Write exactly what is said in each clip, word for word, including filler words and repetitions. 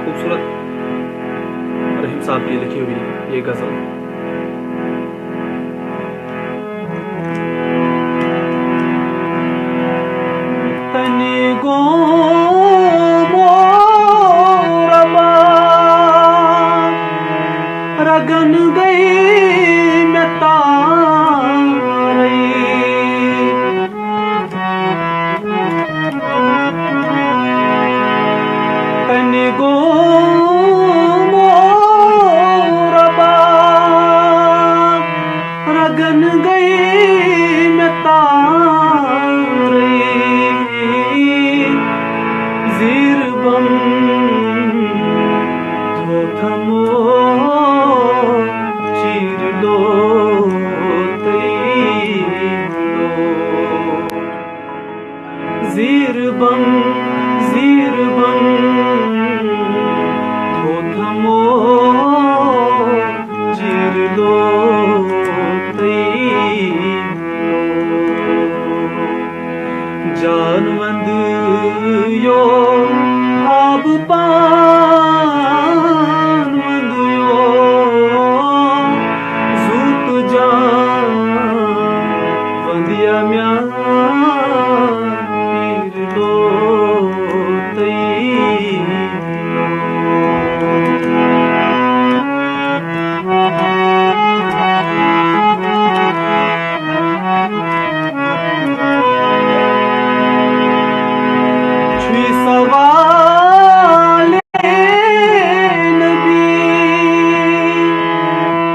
खूबसूरत रहीम साहब की लिखी हुई ये गजल। تنی گوٚو موربا، رگن گٔے مےٚ تارے۔ تنی گوٚو موربا، رگن گٔے مےٚ تارے۔ زیٖر بۄن تھوٚو تھمو چیٖر لوتٕے لوت۔ زیٖر بۄن، زیٖر بۄن تھوٚو تھمو چیٖر لوتٕے لوت۔ جان وندیو، آب پان وندیو، زوت جان وندیا میان پیر لوتٕے۔ چھُے سوالے نبی،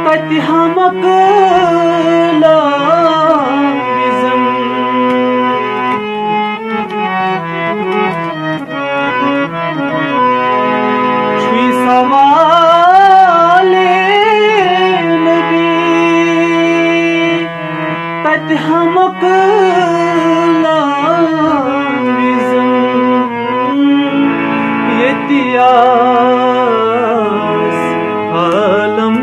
تتہِ ہمک لٲوِزم۔ چھُے سوالے نبی، تتہِ ہمک لٲوِزم۔ ییٚتہِ آس عالم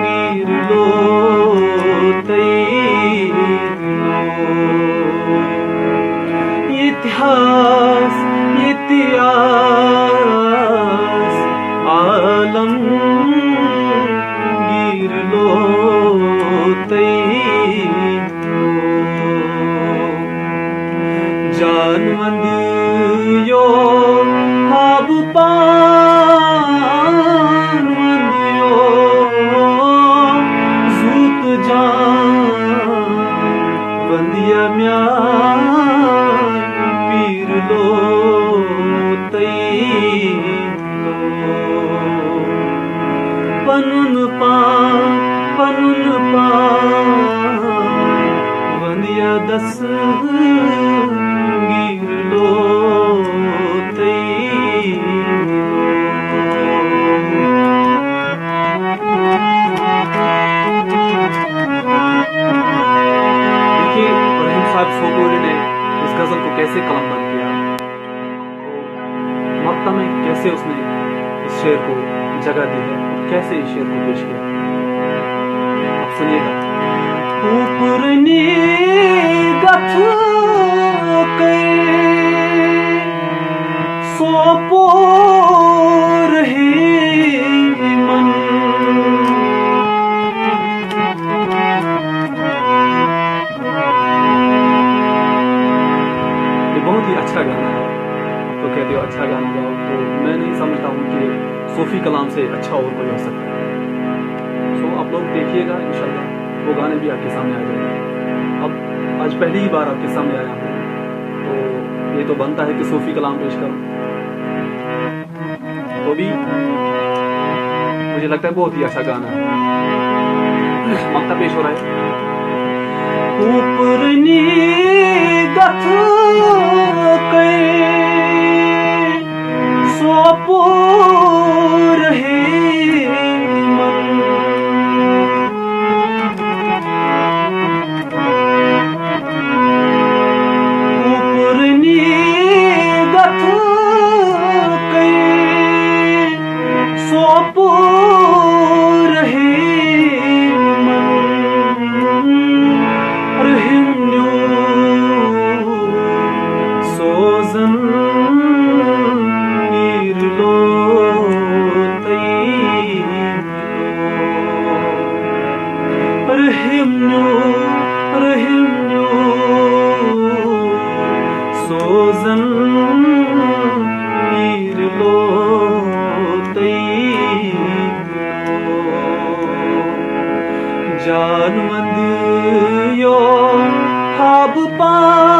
گیٖر لوتٕے لوت۔ ییٚتہِ آس، ییٚتہِ آس عالم گیٖر لوتٕے لوت۔ جان وندیو، آب پان وندیو، زوت جان وندیا میان پیر لوتٕے لوت۔ پنُن پان، پنُن پان وندیا دس گیٖر لوتٕے لوت۔ देखिए, रहीम साहब सोपोर ने इस गजल को कैसे कलमबंद किया। मक्ता में कैसे उसने इस शेर को जगह दी है और कैसे इस शेर को पेश किया, आप सुनिएगा। اوپرنی گتھ کئی سوپور ہی من۔ یہ بہت ہی اچھا گانا ہے۔ آپ تو کہتے ہو اچھا گانا گاؤ، تو میں نہیں سمجھتا ہوں کہ صوفی کلام سے اچھا اور کوئی ہو سکتا ہے۔ سو آپ لوگ دیکھیے گا، انشاءاللہ وہ گانے بھی آپ کے سامنے آ جائیں گے۔ اب آج پہلی ہی بار آپ کے سامنے آیا ہوں، تو یہ تو بنتا ہے کہ صوفی کلام پیش کروں۔ تو بھی مجھے لگتا ہے بہت ہی اچھا گانا ہے۔ مکتا پیش ہو رہا ہے۔ اوپرنی گتھ کئی سوپور ہی من۔ اوپرنی گتھ کئی سوپور ہی من۔ رحم نیو سوزن بہٕ پانہٕ